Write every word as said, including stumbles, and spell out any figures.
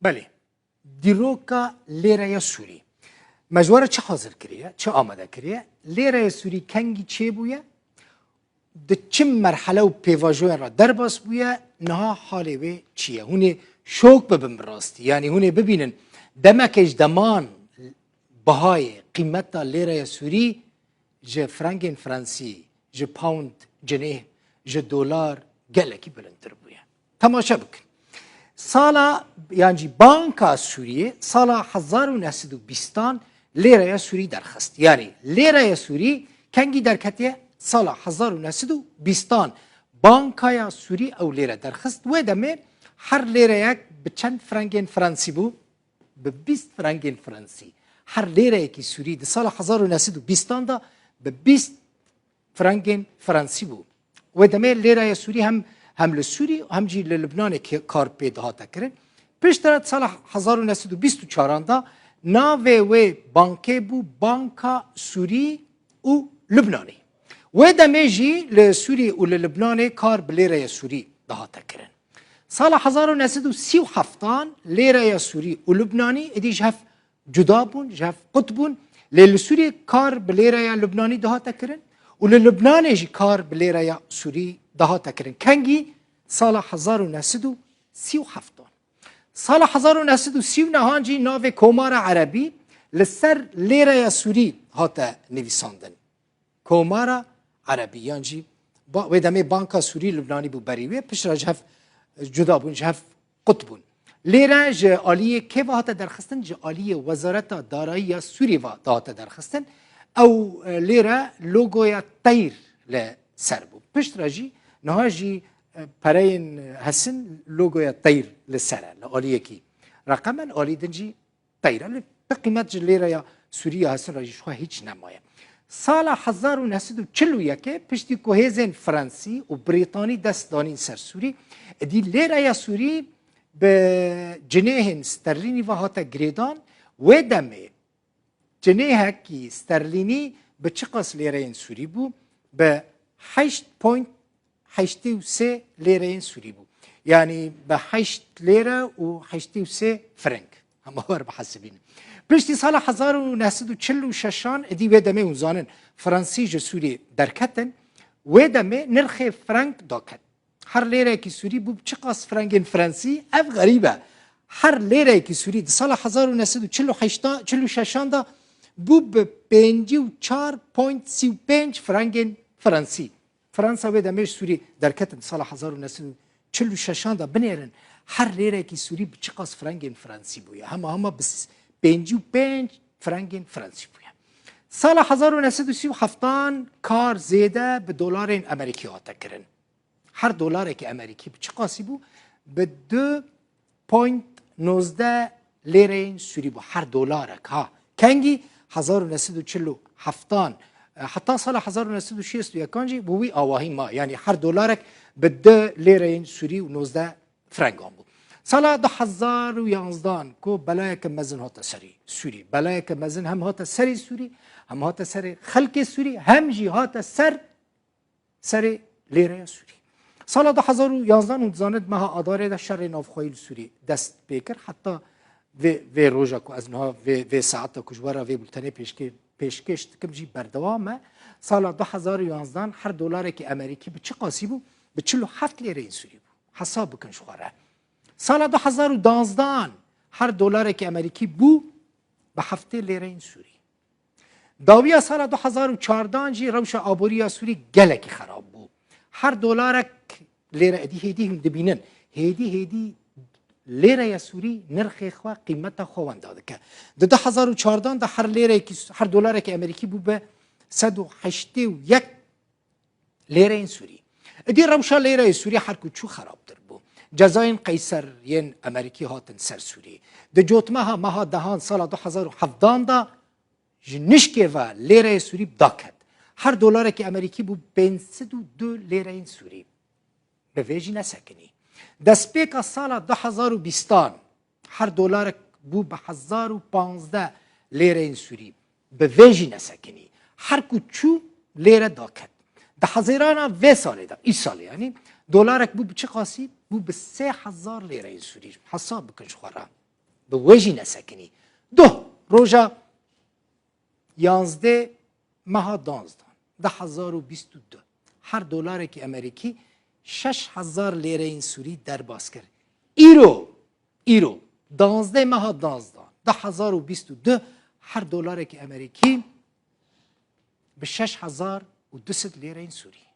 Belê. Dîroka lêreya Sûrî. Me ji we re çi hazir kiriye, çi amade kiriye? Lêreya Sûrî kengî çêbûye? Di çi merhele û pêvajoyan re derbas bûye? Niha halê wê çi ye? Hûn ê şok bibin bi rastî. Yanî hûn ê bibînin, demekê ji deman bihayê, qîmeta lêreya Sûrî ji frengên Fransî, ji pound, cinêh, ji dolar gelekî bilindtir bûye. Temaşe bikin. Sala, yan jî Banka Sûriyê sala hezar û neh sed û bîstan lêreya Sûrî derxist. Yanî lêreya Sûrî kengî derketiye? Sala hezar û neh sed û bîstan Bankaya Sûrî ew lêre derxist. Wê demê her lêreyek bi çend frengên Fransî bû? Bi bîst frengên Fransî. Her lêreyekî Sûrî di sala hezar û neh sed û bîstan de bi bîst frengên Fransî bû. Wê demê lêreya Sûrî hem, hem li Sûrî hem jî li Libnanê ki-, kar pê dihate kirin. Piştre di sala hezar û neh sed û bîst û çaran de navê wê bankê bû Banka Sûrî û Libnanê. Wê demê jî li Sûrî û li Libnanê kar bi lêreya Sûrî dihate kirin. Sala hezar û neh sed û sî û heftan lêreya Sûrî û Lubnanî êdî ji hev cuda bûn, ji hev qut bûn. Lê li Sûriyê kar bi lêreya Lubnanî dihate kirin û li Lubnanê jî kar bi lêreya Sûrî dihate kirin. Kengî? Sala hezar û neh sed û sî û heftan. Sala hezar û neh sed û sî û nehan jî navê Komara Erebî li ser lêreya Sûrî hate nivîsandin. Komara Erebî, yan jî ba-, wê demê Banka Sûrî Lubnanî bû berî wê, piştre ji hev cuda bûn, ji hev qut bûn. Lêre ji aliyê kê ve hate derxistin? Ji aliyê Wezareta Darayî ya Sûrî ve dihate derxistin. Ew, e, lêre logoya teyr li ser bû. Piştre jî niha jî, e, pereyên hesin logoya teyr li ser e, li aliyekî reqemen, alî din jî teyr e. Lê bi qîmet ji lêreya Sûrî ya hesin re jî ji xwe hîç nemaye. Sala hezar û neh sed û çil û yekê piştî ku hêzên Fransî û Brîtanî dest danîn ser Sûrî, êdî lêreya Sûrî bi cinêhên sterlînî ve hate girêdan. Wê demê cinêhekî sterlînî bi çiqas lêreyên Sûrî bû? Bi heşt point heştê û sê lêreyên Sûrî bû. Yanî bi heşt lêre û heştê û sê freng. Hema wer bihesibînin. Piştî sala hezar û neh sed û çil û şeşan, êdî wê demê hûn zanin, Fransî ji Sûrî derketin, wê demê nirxê freng daket. Her lêrekî Sûrî bû bi çiqas frengên Fransî? Ev xerîb e. Her lêrekî Sûrî di sala hezar û neh sed û çil û heşt, çil û şeşan de bû bi pêncî û çar point sî û pênc frengên Fransî. Fransa wê demê ji Sûrî derketin, sala hezar û neh sed û çil û şeşan de binêrin, her lêrekî Sûrî bi çiqas frengên Fransî bûye? Hema hema bi s-, pêncî û pênc frengên Fransî bûye. Sala hezar û neh sed û sî û heftan kar zêde bi dolarên Amerîkî hate kirin. Her dolarekî Amerîkî bi çiqasî bû? Bi du point nozdeh lêreyên Sûrî bû. Her dolarek, ha. Kengî? Hezar û neh sed û çil û heftan, e, heta sala hezar û neh sed û şêst û yekan jî bi wî awahî ma. Yanî her dolarek bi du lêreyên Sûrî û nozdeh frengan bû. Sala du hezar û yanzdan ku belayeke mezin hate serî Sûrî. Belayeke mezin hem hate serê Sûrî, hem hate serê xelkê Sûrî, hem jî hate ser serê lêreya Sûrî. Sala du hezar û yanzdan, hûn dizanin, meha Adarê de şerê navxweyî li Sûrî dest pê kir. Heta vê, vê roja ku ez niha vê, vê saeta ku ji we re vê bultenê pêşkê-, pêşkêş dikim jî berdewam e. Sala du hezar û yanzdan her dolarekî Amerîkî bi çiqasî bû? Bi çil û heft lêreyên Sûrî bû. Hesab bikin ji xwe re. Sala du hezar û danzdan her dolarekî Amerîkî bû bi heftê lêreyên Sûrî. Dawiya sala du hezar û çardan jî rewşa aborî ya Sûrî gelekî xerab bû. Her dolarek lêre, êdî hêdî hûn dibînin, hêdî hêdî lêreya Sûrî nirxê xwe, qîmeta xwe wenda dike. Di du hezar û çardan de her lêrekî, her dolarekî Amerîkî bû bi sed û heştê û yek lêreyên Sûrî. Êdî rewşa lêreyê Sûrî her ku çû xerabtir bû. Cezayên qeyser yên Amerîkî hatin ser Sûrî. Di cotmeha meha dehan sala du hezar û hevdan de ji nişkê ve lêreyê Sûrî daket. Her dolarekî Amerîkî bû pênc sed û du lêreyên Sûrî. Bi vê jî nesekinî. Destpêka sala du hezar û bîstan her dolarek bû bi hezar û panzdeh lêreyên Sûrî. Bi vê jî nesekinî. Her ku çû lêre daket. Di hezêrana vê salê de, îsalê yanî, dolarek bû bi çiqasî? Bû bi sê hezar lêreyên Sûrî. Hesab bikin ji xwe re. Bi wê jî nesekinî. Duh, roja yanzdeh meha danzdan, du hezar û bîst û du, her dolarekî Amerîkî şeş hezar lêreyên Sûrî derbas kir. Îro, îro, danzdeh meha danzdan, du hezar û bîst û du, her dolarekî Amerîkî bi şeş hezar û du sed lêreyên Sûrî.